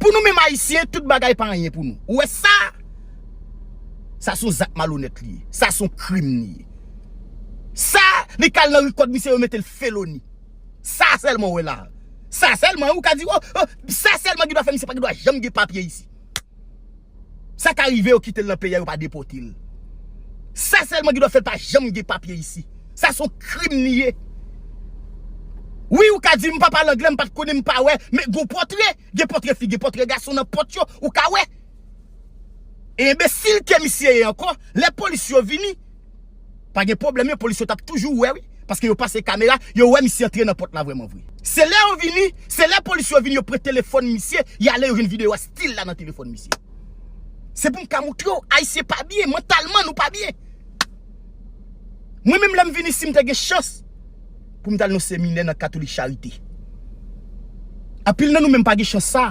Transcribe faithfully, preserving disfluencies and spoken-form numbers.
Pou nou menm Ayisyen, tout bagay pa anyen pou nou. Ou wè sa? Sa se yon zak malonèt li ye. Sa se yon krim li ye. Sa, li k al nan rikòd misye, yo mete l feloni. Sa sèlman w wè la. Sa sèlman, ou ka di, oh, oh, sa sèlman ki dwa fè misye pa gen dwa janm gen papye isi. Sa ka rive yo kite l nan peyi a, yo pa depòte l. Sa sèlman ki dwa fè l pa janm gen papye isi. Sa se yon krim li ye. Wi, ou ka di m pa pale anglè, m pa t konnen, m pa wè, men gen pòtre, gen pòtre fi, gen pòtre gason nan pòt yo, ou ka wè. E enbesil ke misye ye ankò, lè polis yo vini, pa gen pwoblèm, yo, polis yo t ap toujou wè, wi. Paske yo pase kamera, yo wè misye antre nan pòt la vrèman vre. Se lè yo vini, se lè polis yo vini, yo pran telefòn misye, y ale, yo jwenn videyo a still la nan telefòn misye. Se pou m ka montre w, Ayisyen pa byen, mantalman nou pa byen. Mwen menm lè m vin isi, m te gen chans pou m t al nan seminè nan Katolik Charite. Anpil nan nou menm pa gen chans sa.